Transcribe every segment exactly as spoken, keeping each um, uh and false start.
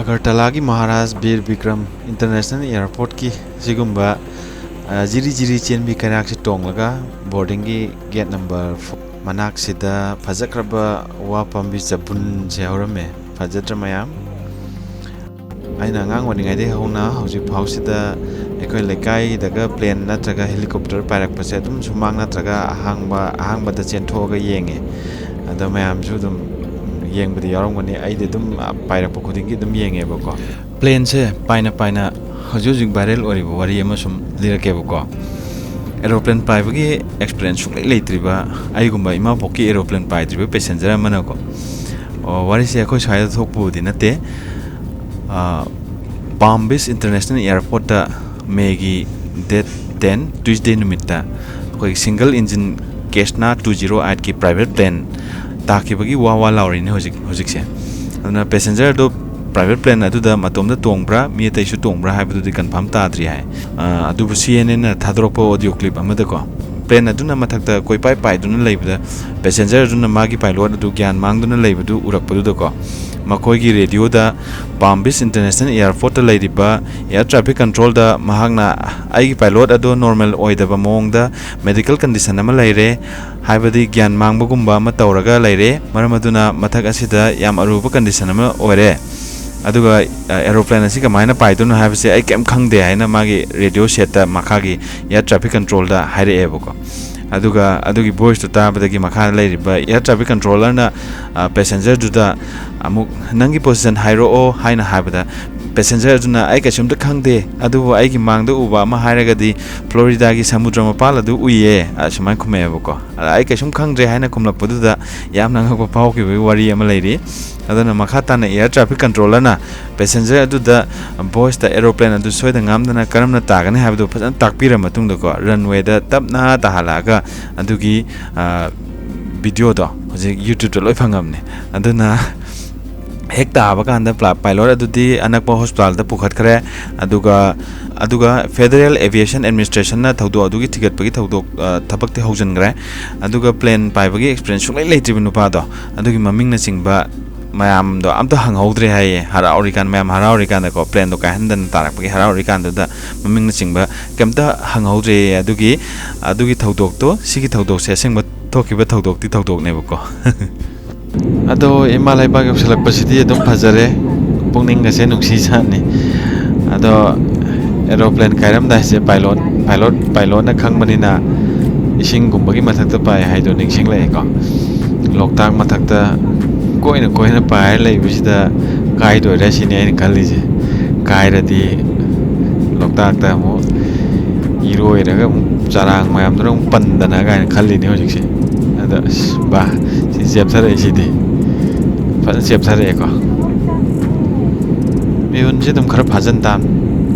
ꯑꯒꯔꯇꯂꯥꯒꯤ ꯃꯍꯥꯔꯥꯖ ꯕꯤꯔ Bikram international ꯑꯦꯌꯥꯔꯄꯣꯔꯠꯀꯤ ꯁꯤꯒꯨꯝꯕ, ꯑ, ꯖꯤꯔꯤ ꯖꯤꯔꯤ ꯆꯦꯟꯕꯤ ꯀꯩꯔꯥꯛꯁꯤ ꯇꯣꯡꯂꯒ ꯕꯣꯔꯗꯤꯡꯒꯤ get number four ꯃꯅꯥꯛꯁꯤꯗ ꯐꯖꯈ꯭ꯔꯕ ꯋꯥ ꯄꯥꯝꯕꯤ ꯆꯕꯨꯟꯁꯦ ꯍꯧꯔꯝꯃꯦ꯫ ꯐꯖꯗ꯭ꯔꯥ ꯃꯌꯥꯝ? ꯑꯩꯅ ꯑꯉꯥꯡ ꯑꯣꯏꯔꯤꯉꯩꯗꯒꯤ ꯍꯧꯅ ꯍꯧꯖꯤꯛ ꯐꯥꯎꯁꯤꯗ ꯑꯩꯈꯣꯏ ꯂꯩꯀꯥꯏꯗꯒ ꯄ꯭ꯂꯦꯟ ꯅꯠꯇ꯭ꯔꯒ ꯍꯦꯂꯤꯀꯣꯞꯇꯔ ꯄꯥꯏꯔꯛꯄꯁꯦ ꯑꯗꯨꯝ ꯁꯨꯃꯥꯡ ꯅꯠꯇ꯭ꯔꯒ ꯑꯍꯥꯡꯕ, ꯑꯍꯥꯡꯕꯗ ꯆꯦꯟꯊꯣꯛꯑꯒ ꯌꯦꯡꯉꯦ꯫ ꯑꯗꯣ ꯃꯌꯥꯝꯁꯨ ꯑꯗꯨꯝ ꯌꯦꯡꯕꯗꯤ ꯌꯥꯎꯔꯝꯒꯅꯤ꯫ ꯑꯩꯗꯤ ꯑꯗꯨꯝ ꯄꯥꯏꯔꯛꯄ ꯈꯨꯗꯤꯡꯒꯤ ꯑꯗꯨꯝ ꯌꯦꯡꯉꯦꯕꯀꯣ꯫ ꯄ꯭ꯂꯦꯟꯁꯦ ꯄꯥꯏꯅ ꯄꯥꯏꯅ ꯍꯧꯖꯤꯛ ꯍꯧꯖꯤꯛ ꯚꯥꯏꯔꯦꯜ ꯑꯣꯏꯔꯤꯕ ꯋꯥꯔꯤ ꯑꯃ ꯁꯨꯝ ꯂꯤꯔꯛꯀꯦꯕꯀꯣ꯫ ꯑꯦꯔꯣꯄ꯭ꯂꯦꯟ ꯄꯥꯏꯕꯒꯤ ꯑꯦꯛꯁꯄꯤꯔꯤꯌꯦꯟꯁ ꯁꯨꯡꯂꯩ ꯂꯩꯇ꯭ꯔꯤꯕ ꯑꯩꯒꯨꯝꯕ ꯏꯃꯥꯄꯣꯛꯀꯤ ꯑꯦꯔꯣꯄ꯭ꯂꯦꯟ ꯄꯥꯏꯗ꯭ꯔꯤꯕ ꯄꯦꯁꯦꯟꯖꯔ ꯑꯃꯅꯀꯣ꯫ ꯑꯣ, ꯋꯥꯔꯤꯁꯦ ꯑꯩꯈꯣꯏ ꯁ꯭ꯋꯥꯏꯗ ꯊꯣꯛꯄꯕꯨꯗꯤ ꯅꯠꯇꯦ꯫ ꯑ, ꯄꯥꯝ ꯕꯤꯆ ꯏꯟꯇꯔꯅꯦꯁꯅꯦꯜ ꯑꯦꯌꯥꯔꯄꯣꯔꯠꯇ ꯃꯦꯒꯤ ꯗꯦꯠ ꯇꯦꯟ, ꯇ꯭ꯌꯨꯁꯗꯦ ꯅꯨꯃꯤꯠꯇ ꯑꯩꯈꯣꯏ ꯁꯤꯡꯒꯜ ꯏꯟꯖꯤꯟ ꯀꯦꯁꯅꯥ ꯇꯨ ꯖꯤꯔꯣ ꯑꯩꯠꯀꯤ ꯄ꯭ꯔꯥꯏꯚꯦꯠ ꯄ꯭ꯂꯦꯟ ꯇꯥꯈꯤꯕꯒꯤ ꯋꯥ ꯋꯥ ꯂꯥꯎꯔꯤꯅꯦ ꯍꯧꯖꯤꯛ, ꯍꯧꯖꯤꯛꯁꯦ꯫ ꯑꯗꯨꯅ ꯄꯦꯁꯦꯟꯖꯔꯗꯣ ꯄ꯭ꯔꯥꯏꯚꯦꯠ ꯄ꯭ꯂꯦꯟ ꯑꯗꯨꯗ ꯃꯇꯣꯝꯇ ꯇꯣꯡꯕ꯭ꯔꯥ, ꯃꯤ ꯑꯇꯩꯁꯨ ꯇꯣꯡꯕ꯭ꯔꯥ ꯍꯥꯏꯕꯗꯨꯗꯤ ꯀꯟꯐꯥꯔꯝ ꯇꯥꯗ꯭ꯔꯤ ꯍꯥꯏ꯫ ꯑ, ꯑꯗꯨꯕꯨ ꯁꯤ ꯑꯦꯟ ꯑꯦꯟꯅ ꯊꯥꯗꯣꯔꯛꯄ ꯑꯣꯗꯤꯑꯣ ꯀ꯭ꯂꯤꯞ ꯑꯃꯗꯀꯣ, ꯄ꯭ꯂꯦꯟ ꯑꯗꯨꯅ ꯃꯊꯛꯇ ꯀꯣꯏꯄꯥꯏ ꯄꯥꯏꯗꯨꯅ ꯂꯩꯕꯗ ꯄꯦꯁꯦꯟꯖꯔ ꯑꯗꯨꯅ ꯃꯥꯒꯤ ꯄꯥꯏꯂꯣꯠ ꯑꯗꯨ ꯒ꯭ꯌꯥꯟ ꯃꯥꯡꯗꯨꯅ ꯂꯩꯕꯗꯨ ꯎꯔꯛꯄꯗꯨꯗꯀꯣ, ꯃꯈꯣꯏꯒꯤ ꯔꯦꯗꯤꯑꯣꯗ ꯄꯥꯝ ꯕꯤꯆ ꯏꯟꯇꯔꯅꯦꯁꯅꯦꯜ ꯑꯦꯌꯥꯔꯄꯣꯔꯠꯇ ꯂꯩꯔꯤꯕ ꯑꯦꯌꯔ ꯇ꯭ꯔꯥꯐꯤꯛ ꯀꯟꯇ꯭ꯔꯣꯜꯗ ꯃꯍꯥꯛꯅ ꯑꯩꯒꯤ ꯄꯥꯏꯂꯣꯠ ꯑꯗꯨ ꯅꯣꯔꯃꯦꯜ ꯑꯣꯏꯗꯕ ꯃꯑꯣꯡꯗ ꯃꯦꯗꯤꯀꯦꯜ ꯀꯟꯗꯤꯁꯟ ꯑꯃ ꯂꯩꯔꯦ ꯍꯥꯏꯕꯗꯤ ꯒ꯭ꯌꯥꯟ ꯃꯥꯡꯕꯒꯨꯝꯕ ꯑꯃ ꯇꯧꯔꯒ ꯂꯩꯔꯦ, ꯃꯔꯝ ꯑꯗꯨꯅ ꯃꯊꯛ ꯑꯁꯤꯗ ꯌꯥꯝ ꯑꯔꯨꯕ ꯀꯟꯗꯤꯁꯟ ꯑꯃ ꯑꯣꯏꯔꯦ꯫ ꯑꯗꯨꯒ, ꯑ, ꯑꯦꯔꯣꯄ꯭ꯂꯦꯟ ꯑꯁꯤ ꯀꯃꯥꯏꯅ ꯄꯥꯏꯗꯣꯏꯅꯣ ꯍꯥꯏꯕꯁꯦ ꯑꯩ ꯀꯩꯝ ꯈꯪꯗꯦ ꯍꯥꯏꯅ ꯃꯥꯒꯤ ꯔꯦꯗꯤꯑꯣ ꯁꯦꯠꯇ ꯃꯈꯥꯒꯤ ꯑꯦꯌꯔ ꯇ꯭ꯔꯥꯐꯤꯛ ꯀꯟꯇ꯭ꯔꯣꯜꯗ ꯍꯥꯏꯔꯛꯑꯦꯕꯀꯣ꯫ ꯑꯗꯨꯒ ꯑꯗꯨꯒꯤ ꯚꯣꯏꯁꯇꯣ ꯇꯥꯕꯗꯒꯤ ꯃꯈꯥꯗ ꯂꯩꯔꯤꯕ ꯑꯦꯌꯔ ꯇ꯭ꯔꯥꯐꯤꯛ ꯀꯟꯇ꯭ꯔꯣꯂꯔꯅ, ꯑ, ꯄꯦꯁꯦꯟꯖꯔꯗꯨꯗ ꯑꯃꯨꯛ "ꯅꯪꯒꯤ ꯄꯣꯖꯤꯁꯟ ꯍꯥꯏꯔꯛꯑꯣ" ꯍꯥꯏꯅ ꯍꯥꯏꯕꯗ, ꯄꯦꯁꯦꯟꯖꯔ ꯑꯗꯨꯅ "ꯑꯩ ꯀꯩꯁꯨꯝꯇ ꯈꯪꯗꯦ, ꯑꯗꯨꯕꯨ ꯑꯩꯒꯤ ꯃꯥꯡꯗ ꯎꯕ ꯑꯃ ꯍꯥꯏꯔꯒꯗꯤ ꯐ꯭ꯂꯣꯔꯤꯗꯥꯒꯤ ꯁꯃꯨꯗ꯭ꯔ ꯃꯄꯥꯜ ꯑꯗꯨ ꯎꯏꯌꯦ", ꯑꯁꯨꯃꯥꯏꯅ ꯈꯨꯝꯃꯛꯑꯦꯕꯀꯣ꯫ ꯑꯗ ꯑꯩ ꯀꯩꯁꯨꯝ ꯈꯪꯗ꯭ꯔꯦ ꯍꯥꯏꯅ ꯈꯨꯝꯂꯛꯄꯗꯨꯗ ꯌꯥꯝꯅ ꯑꯉꯛꯄ ꯐꯥꯎꯈꯤꯕꯒꯤ ꯋꯥꯔꯤ ꯑꯃ ꯂꯩꯔꯤ꯫ ꯑꯗꯨꯅ ꯃꯈꯥ ꯇꯥꯅ ꯑꯦꯌꯔ ꯇ꯭ꯔꯥꯐꯤꯛ ꯀꯟꯇ꯭ꯔꯣꯂꯔꯅ ꯄꯦꯁꯦꯟꯖꯔ ꯑꯗꯨꯗ ꯚꯣꯏꯁꯇ ꯑꯦꯔꯣꯄ꯭ꯂꯦꯟ ꯑꯗꯨ ꯁꯣꯏꯗ ꯉꯥꯝꯗꯅ ꯀꯔꯝꯅ ꯇꯥꯒꯅꯤ ꯍꯥꯏꯕꯗꯨ ꯐꯖꯅ ꯇꯥꯛꯄꯤꯔ ꯃꯇꯨꯡꯗꯀꯣ, ꯔꯟꯋꯦꯗ ꯇꯞꯅ ꯇꯥꯍꯜꯂꯛꯑꯒ ꯑꯗꯨꯒꯤ, ꯑ, ꯚꯤꯗꯤꯑꯣꯗꯣ ꯍꯧꯖꯤꯛ YouTube-ꯇ ꯂꯣꯏ ꯐꯪꯉꯕꯅꯦ꯫ ꯑꯗꯨꯅ ꯍꯦꯛ ꯇꯥꯕ ꯀꯥꯟꯗ ꯄ꯭ꯂꯥ-, ꯄꯥꯏꯂꯣꯠ ꯑꯗꯨꯗꯤ ꯑꯅꯛꯄ ꯍꯣꯁꯄꯤꯇꯥꯜꯗ ꯄꯨꯈꯠꯈ꯭ꯔꯦ꯫ ꯑꯗꯨꯒ, ꯑꯗꯨꯒ ꯐꯦꯗꯔꯦꯜ ꯑꯦꯚꯤꯌꯦꯁꯟ ꯑꯦꯗꯃꯤꯅꯤꯁꯇ꯭ꯔꯦꯁꯟꯅ ꯊꯧꯗꯣꯛ ꯑꯗꯨꯒꯤ ꯊꯤꯒꯠꯄꯒꯤ ꯊꯧꯗꯣꯛ, ꯑ, ꯊꯕꯛꯇꯤ ꯍꯧꯖꯤꯟꯈ꯭ꯔꯦ꯫ ꯑꯗꯨꯒ ꯄ꯭ꯂꯦꯟ ꯄꯥꯏꯕꯒꯤ ꯑꯦꯛꯁꯄꯤꯔꯤꯌꯦꯟꯁ ꯁꯨꯡꯂꯩ ꯂꯩꯇ꯭ꯔꯤꯕ ꯅꯨꯄꯥꯗꯣ, ꯑꯗꯨꯒꯤ ꯃꯃꯤꯡꯅꯆꯤꯡꯕ ꯃꯌꯥꯝꯗꯣ ꯑꯝꯇ ꯍꯪꯍꯧꯗ꯭ꯔꯦ ꯍꯥꯏꯌꯦ꯫ ꯍꯔꯥꯎꯔꯤꯀꯥꯟ, ꯃꯌꯥꯝ ꯍꯔꯥꯎꯔꯤꯀꯥꯟꯗꯀꯣ, ꯄ꯭ꯂꯦꯟꯗꯣ ꯀꯥꯏꯍꯟꯗꯅ ꯇꯥꯔꯛꯄꯒꯤ ꯍꯔꯥꯎꯔꯤꯀꯥꯟꯗꯨꯗ ꯃꯃꯤꯡꯅꯆꯤꯡꯕ ꯀꯩꯝꯇ ꯍꯪꯍꯧꯗ꯭ꯔꯦꯌꯦ꯫ ꯑꯗꯨꯒꯤ, ꯑꯗꯨꯒꯤ ꯊꯧꯗꯣꯛꯇꯣ, ꯁꯤꯒꯤ ꯊꯧꯗꯣꯛꯁꯦ ꯑꯁꯦꯡꯕ ꯊꯣꯛꯈꯤꯕ ꯊꯧꯗꯣꯛꯇꯤ ꯊꯧꯗꯣꯛꯅꯦꯕꯀꯣ꯫ ꯑꯗꯣ ꯏꯃꯥ ꯂꯩꯕꯥꯛ ꯌꯧꯁꯤꯜꯂꯛꯄꯁꯤꯗꯤ ꯑꯗꯨꯝ ꯐꯖꯔꯦ, ꯄꯨꯛꯅꯤꯡꯒꯁꯦ ꯅꯨꯡꯁꯤ ꯁꯥꯠꯅꯤ꯫ ꯑꯗꯣ ꯑꯦꯔꯣꯄ꯭ꯂꯦꯟ ꯀꯥꯏꯔꯝꯗꯥꯏꯁꯦ ꯄꯥꯏꯂꯣꯠ, ꯄꯥꯏꯂꯣꯠ, ꯄꯥꯏꯂꯣꯠꯅ ꯈꯪꯕꯅꯤꯅ ꯏꯁꯤꯡꯒꯨꯝꯕꯒꯤ ꯃꯊꯛꯇ ꯄꯥꯏ ꯍꯥꯏꯗꯣ ꯅꯤꯡꯁꯤꯡꯂꯛꯑꯦꯀꯣ꯫ ꯂꯣꯛꯇꯥꯛ ꯃꯊꯛꯇ ꯀꯣꯏꯅ ꯀꯣꯏꯅ ꯄꯥꯏꯔ ꯂꯩꯕꯁꯤꯗ ꯀꯥꯏꯗꯣꯏꯔꯦ ꯁꯤꯅꯤ ꯑꯩꯅ ꯈꯜꯂꯤꯁꯦ꯫ ꯀꯥꯏꯔꯗꯤ ꯂꯣꯛꯇꯥꯛꯇ ꯑꯃꯨꯛ ꯏꯔꯣꯏꯔꯒ ꯑꯃꯨꯛ ꯆꯔꯥꯡ ꯃꯌꯥꯝꯗꯨꯅ ꯑꯃꯨꯛ ꯄꯟꯗꯅ ꯀꯥꯏꯅ ꯈꯜꯂꯤꯅꯦ ꯍꯧꯖꯤꯛꯁꯦ꯫ ꯑꯗ ꯑꯁ ꯕꯥ, ꯁꯤ ꯆꯦꯞꯊꯔꯛꯏꯁꯤꯗꯤ ꯐꯖꯅ ꯆꯦꯞꯊꯔꯛꯑꯦꯀꯣ꯫ ꯃꯤꯍꯨꯟꯁꯦ ꯑꯗꯨꯝ ꯈꯔ ꯐꯥꯖꯤꯟ ꯇꯥꯕꯅꯤ꯫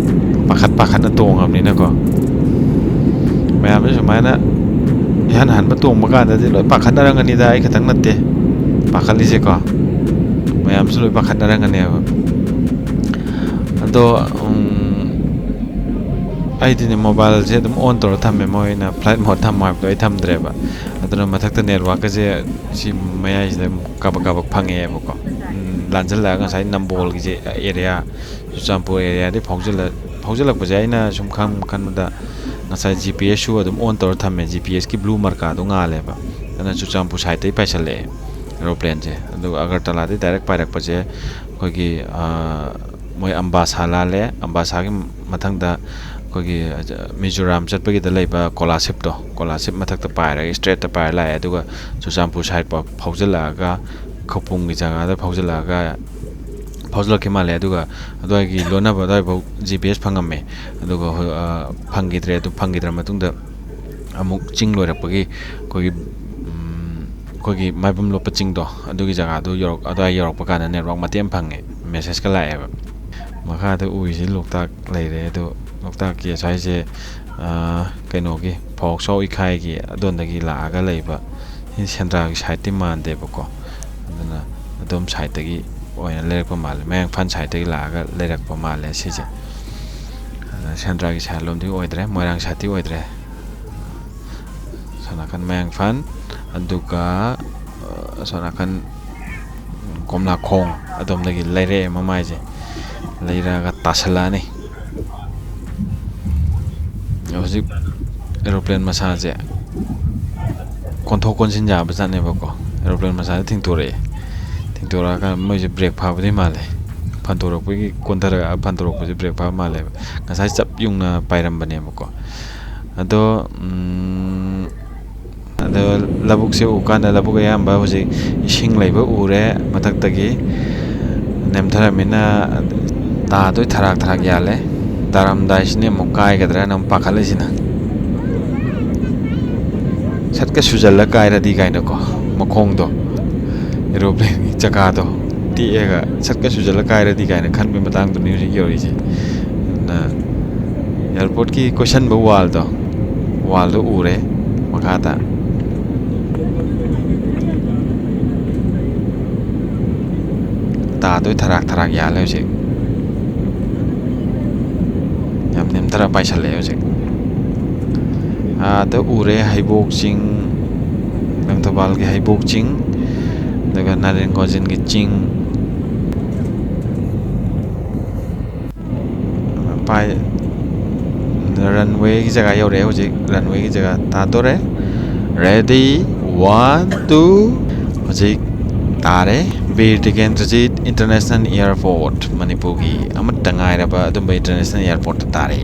ꯄꯥꯈꯠ ꯄꯥꯈꯠꯅ ꯇꯣꯡꯉꯕꯅꯤꯅꯀꯣ꯫ ꯃꯌꯥꯝꯁꯦ ꯁꯨꯃꯥꯏꯅ ꯏꯍꯥꯟ ꯍꯥꯟꯕ ꯇꯣꯡꯕ ꯀꯥꯟꯗꯗꯤ ꯂꯣꯏ ꯄꯥꯈꯠꯅꯔꯝꯒꯅꯤꯗ, ꯑꯩ ꯈꯛꯇꯪ ꯅꯠꯇꯦ ꯄꯥꯈꯠꯂꯤꯁꯦꯀꯣ꯫ ꯃꯌꯥꯝꯁꯨ ꯂꯣꯏ ꯄꯥꯈꯠꯅꯔꯝꯒꯅꯦꯕ꯫ ꯑꯗꯣ ꯎꯝ, ꯑꯩꯗꯤꯅꯦ ꯃꯣꯕꯥꯏꯜꯁꯦ ꯑꯗꯨꯝ ꯑꯣꯟ ꯇꯧꯔ ꯊꯝꯃꯦ, ꯃꯣꯏꯅ ꯐ꯭ꯂꯥꯏꯠ ꯃꯣꯠ ꯊꯝꯃꯣ ꯍꯥꯏꯕꯗꯣ ꯑꯩ ꯊꯝꯗ꯭ꯔꯦꯕ꯫ ꯑꯗꯨꯅ ꯃꯊꯛꯇ ꯅꯦꯠꯋꯥꯛꯀꯁꯦ ꯁꯤ ꯃꯌꯥꯏꯁꯤꯗ ꯑꯃꯨꯛ ꯀꯥꯕꯛ ꯀꯥꯕꯛ ꯐꯪꯉꯛꯑꯦꯕꯀꯣ꯫ ꯎꯝ, ꯂꯥꯟꯖꯜꯂꯛꯑꯒ ꯉꯁꯥꯏ ꯅꯝꯕꯣꯜꯒꯤꯁꯦ ꯑꯦꯔꯤꯌꯥ, ꯆꯨꯔꯆꯥꯟꯄꯨꯔ ꯑꯦꯔꯤꯌꯥꯗꯤ ꯐꯥꯎꯖꯤꯜꯂ, ꯐꯥꯎꯖꯤꯜꯂꯛꯄꯁꯦ ꯑꯩꯅ ꯁꯨꯝ ꯈꯟ-, ꯈꯟꯕꯗ ꯉꯁꯥꯏ ꯖꯤ ꯄꯤ ꯑꯦꯁꯁꯨ ꯑꯗꯨꯝ ꯑꯣꯟ ꯇꯧꯔ ꯊꯝꯃꯦ, ꯖꯤ ꯄꯤ ꯑꯦꯁꯀꯤ ꯕ꯭ꯂꯨ ꯃꯥꯔꯀꯥꯗꯣ ꯉꯥꯜꯂꯦꯕ꯫ ꯑꯗꯨꯅ ꯆꯨꯔꯆꯥꯟꯄꯨꯔ ꯁꯥꯏꯠꯇꯒꯤ ꯄꯥꯏꯁꯜꯂꯛꯑꯦ ꯑꯦꯔꯣꯄ꯭ꯂꯦꯟꯁꯦ꯫ ꯑꯗꯨꯒ ꯑꯒꯔꯇꯂꯥꯗꯒꯤ ꯗꯥꯏꯔꯦꯛ ꯄꯥꯏꯔꯛꯄꯁꯦ ꯑꯩꯈꯣꯏꯒꯤ, ꯑꯥ, ꯃꯣꯏ ꯑꯝꯕꯥꯁꯥ ꯂꯥꯜꯂꯦ꯫ ꯑꯝꯕꯥꯁꯥꯒꯤ ꯃꯊꯪꯗ ꯑꯩꯈꯣꯏꯒꯤ ꯃꯤꯖꯣꯔꯥꯝ ꯆꯠꯄꯒꯤꯗ ꯂꯩꯕ ꯀꯣꯂꯥꯁꯤꯞꯇꯣ, ꯀꯣꯂꯥꯁꯤꯞ ꯃꯊꯛꯇ ꯄꯥꯏꯔꯒ ꯏꯁꯇ꯭ꯔꯦꯠꯇ ꯄꯥꯏꯔ ꯂꯥꯛꯑꯦ꯫ ꯑꯗꯨꯒ ꯆꯨꯔꯆꯥꯟꯄꯨꯔ ꯁꯥꯏꯠ ꯐꯥꯎ ꯐꯥꯎꯖꯤꯜꯂꯛꯑꯒ ꯈꯧꯄꯨꯝꯒꯤ ꯖꯒꯥꯗ ꯐꯥꯎꯖꯤꯜꯂꯛꯑꯒ, ꯐꯥꯎꯖꯤꯜꯂꯛꯈꯤ ꯃꯥꯜꯂꯦ꯫ ꯑꯗꯨꯒ ꯑꯗꯨꯋꯥꯏꯒꯤ ꯂꯣꯟꯅꯕ ꯑꯗꯨꯋꯥꯏꯐꯥꯎ ꯖꯤ ꯄꯤ ꯑꯦꯁ ꯐꯪꯉꯝꯃꯦ꯫ ꯑꯗꯨꯒ ꯍꯣ-, ꯑ, ꯐꯪꯈꯤꯗ꯭ꯔꯦ꯫ ꯑꯗꯨ ꯐꯪꯈꯤꯗ꯭ꯔ ꯃꯇꯨꯡꯗ ꯑꯃꯨꯛ ꯆꯤꯡ ꯂꯣꯏꯔꯛꯄꯒꯤ ꯑꯩꯈꯣꯏꯒꯤ, ꯎꯝ, ꯑꯩꯈꯣꯏꯒꯤ ꯃꯥꯏꯕꯝ ꯂꯣꯛꯄ ꯆꯤꯡꯗꯣ, ꯑꯗꯨꯒꯤ ꯖꯒꯥꯗꯨ ꯌꯧꯔꯛ-, ꯑꯗꯨꯋꯥꯏ ꯌꯧꯔꯛꯄ ꯀꯥꯟꯗ ꯅꯦꯠꯋꯥꯛ ꯃꯇꯦꯛ ꯑꯃ ꯐꯪꯉꯦ, ꯃꯦꯁꯦꯖꯀ ꯂꯥꯛꯑꯦꯕ꯫ ꯃꯈꯥꯗ ꯎꯔꯤꯁꯤ ꯂꯣꯛꯇꯥꯛ ꯂꯩꯔꯦ꯫ ꯑꯗꯣ ꯂꯣꯛꯇꯥꯛꯀꯤ ꯑꯁ꯭ꯋꯥꯏꯁꯦ, ꯑ, ꯀꯩꯅꯣꯒꯤ ꯐꯥꯎꯁꯥꯎ ꯏꯈꯥꯏꯒꯤ ꯑꯗꯣꯝꯗꯒꯤ ꯂꯥꯛꯑꯒ ꯂꯩꯕ, ꯁꯤ ꯁꯦꯟꯗ꯭ꯔꯥꯒꯤ ꯁꯥꯏꯠꯇꯤ ꯃꯥꯟꯗꯦꯕꯀꯣ꯫ ꯑꯗꯨꯅ ꯑꯗꯣꯝ ꯁꯥꯏꯠꯇꯒꯤ ꯑꯣꯏꯅ ꯂꯩꯔꯛꯄ ꯃꯥꯜꯂꯦ, ꯃꯌꯥꯡꯐꯥꯟ ꯁꯥꯏꯠꯇꯒꯤ ꯂꯥꯛꯑꯒ ꯂꯩꯔꯛꯄ ꯃꯥꯜꯂꯦ ꯁꯤꯁꯦ꯫ ꯑꯗ ꯁꯦꯟꯗ꯭ꯔꯥꯒꯤ ꯁꯥꯏꯠ ꯂꯣꯝꯗꯤ ꯑꯣꯏꯗ꯭ꯔꯦ, ꯃꯣꯏꯔꯥꯡ ꯁꯥꯏꯠꯇꯤ ꯑꯣꯏꯗ꯭ꯔꯦ꯫ ꯑꯁꯣꯝ ꯅꯥꯀꯟ ꯃꯌꯥꯡꯐꯥꯟ, ꯑꯗꯨꯒ, ꯑ, ꯑꯁꯣꯝ ꯅꯥꯀꯟ ꯀꯣꯝꯂꯥꯈꯣꯡ ꯑꯗꯣꯝꯗꯒꯤ ꯂꯩꯔꯛꯑꯦ ꯃꯃꯥꯏꯁꯦ꯫ ꯂꯩꯔꯛꯑꯒ ꯇꯥꯁꯜꯂꯛꯑꯅꯤ꯫ ꯍꯧꯖꯤꯛ ꯑꯦꯔꯣꯄ꯭ꯂꯦꯟ ꯃꯁꯥꯁꯦ ꯀꯣꯟꯊꯣꯛ ꯀꯣꯟꯁꯤꯟ ꯌꯥꯕ ꯖꯥꯠꯅꯦꯕꯀꯣ꯫ ꯑꯦꯔꯣꯄ꯭ꯂꯦꯟ ꯃꯁꯥꯁꯦ ꯊꯤꯡꯇꯣꯔꯛꯑꯦ꯫ ꯊꯤꯡꯇꯣꯔꯛꯑꯒ ꯃꯣꯏꯁꯦ ꯕ꯭ꯔꯦꯛ ꯐꯥꯕꯗꯤ ꯃꯥꯜꯂꯦ꯫ ꯐꯟꯗꯣꯔꯛꯄꯒꯤ ꯀꯣꯟꯊꯔꯛꯑ ꯐꯟꯗꯣꯔꯛꯄꯁꯦ ꯕ꯭ꯔꯦꯛ ꯐꯥꯕ ꯃꯥꯜꯂꯦꯕ꯫ ꯉꯁꯥꯏ ꯆꯞ ꯌꯨꯡꯅ ꯄꯥꯏꯔꯝꯕꯅꯦꯕꯀꯣ꯫ ꯑꯗꯣ, ꯎꯝ, ꯑꯗꯣ ꯂꯧꯕꯨꯛꯁꯦ ꯎꯀꯥꯟꯗ ꯂꯧꯕꯨꯛ ꯑꯌꯥꯝꯕ ꯍꯧꯖꯤꯛ ꯏꯁꯤꯡ ꯂꯩꯕ ꯎꯔꯦ꯫ ꯃꯊꯛꯇꯒꯤ ꯅꯦꯝꯊꯔꯝꯃꯤꯅ ꯇꯥꯗꯣꯏ ꯊꯔꯥꯛ ꯊꯔꯥꯛ ꯌꯥꯜꯂꯦ꯫ ꯇꯥꯔꯝꯗꯥꯏꯁꯤꯅꯦ ꯑꯃꯨꯛ ꯀꯥꯏꯒꯗ꯭ꯔꯥꯅ ꯑꯃꯨꯛ ꯄꯥꯈꯠꯂꯤꯁꯤꯅ꯫ ꯁꯠꯀ ꯁꯨꯖꯜꯂ ꯀꯥꯏꯔꯗꯤ ꯀꯥꯏꯅꯀꯣ, ꯃꯈꯣꯡꯗꯣ, ꯑꯦꯔꯣꯄ꯭ꯂꯦꯟꯒꯤ ꯆꯀꯥꯗꯣ ꯇꯦꯛꯑꯒ ꯁꯠꯀ ꯁꯨꯖꯜꯂ ꯀꯥꯏꯔꯗꯤ ꯀꯥꯏꯅ ꯈꯟꯕꯒꯤ ꯃꯇꯥꯡꯗꯨꯅꯤ ꯍꯧꯖꯤꯛ ꯌꯧꯔꯤꯁꯦ꯫ ꯑꯗꯨꯅ ꯑꯦꯌꯥꯔꯄꯣꯔꯠꯀꯤ ꯀꯣꯏꯁꯟꯕ ꯋꯥꯜꯗꯣ, ꯋꯥꯜꯗꯣ ꯎꯔꯦ ꯃꯈꯥꯗ꯫ ꯇꯥꯗꯣꯏ ꯊꯔꯥꯛ ꯊꯔꯥꯛ ꯌꯥꯜꯂꯦ ꯍꯧꯖꯤꯛ꯫ ꯌꯥꯝ ꯅꯦꯝꯊꯔ ꯄꯥꯏꯁꯜꯂꯛꯑꯦ ꯍꯧꯖꯤꯛ꯫ ꯑꯥꯗ ꯎꯔꯦ ꯍꯩꯕꯣꯛ ꯆꯤꯡ, ꯂꯪꯊꯕꯥꯜꯒꯤ ꯍꯩꯕꯣꯛ ꯆꯤꯡ, ꯑꯗꯨꯒ ꯅꯥꯔꯦꯟ ꯒꯣꯖꯤꯟꯒꯤ ꯆꯤꯡ꯫ ꯄꯥꯏ-, ꯔꯟꯋꯦꯒꯤ ꯖꯒꯥ ꯌꯧꯔꯛꯑꯦ ꯍꯧꯖꯤꯛ꯫ ꯔꯟꯋꯦꯒꯤ ꯖꯒꯥ ꯇꯥꯗꯣꯔꯦ꯫ Ready, one, two꯫ ꯍꯧꯖꯤꯛ ꯇꯥꯔꯦ꯫ ꯕꯤꯔ ꯇꯤꯀꯦꯟꯗ꯭ꯔꯖꯤꯠ International Airport, ꯃꯅꯤꯄꯨꯔꯒꯤ ꯑꯃꯠꯇ ꯉꯥꯏꯔꯕ ꯑꯗꯨꯝꯕ international airportꯇ ꯇꯥꯔꯦ꯫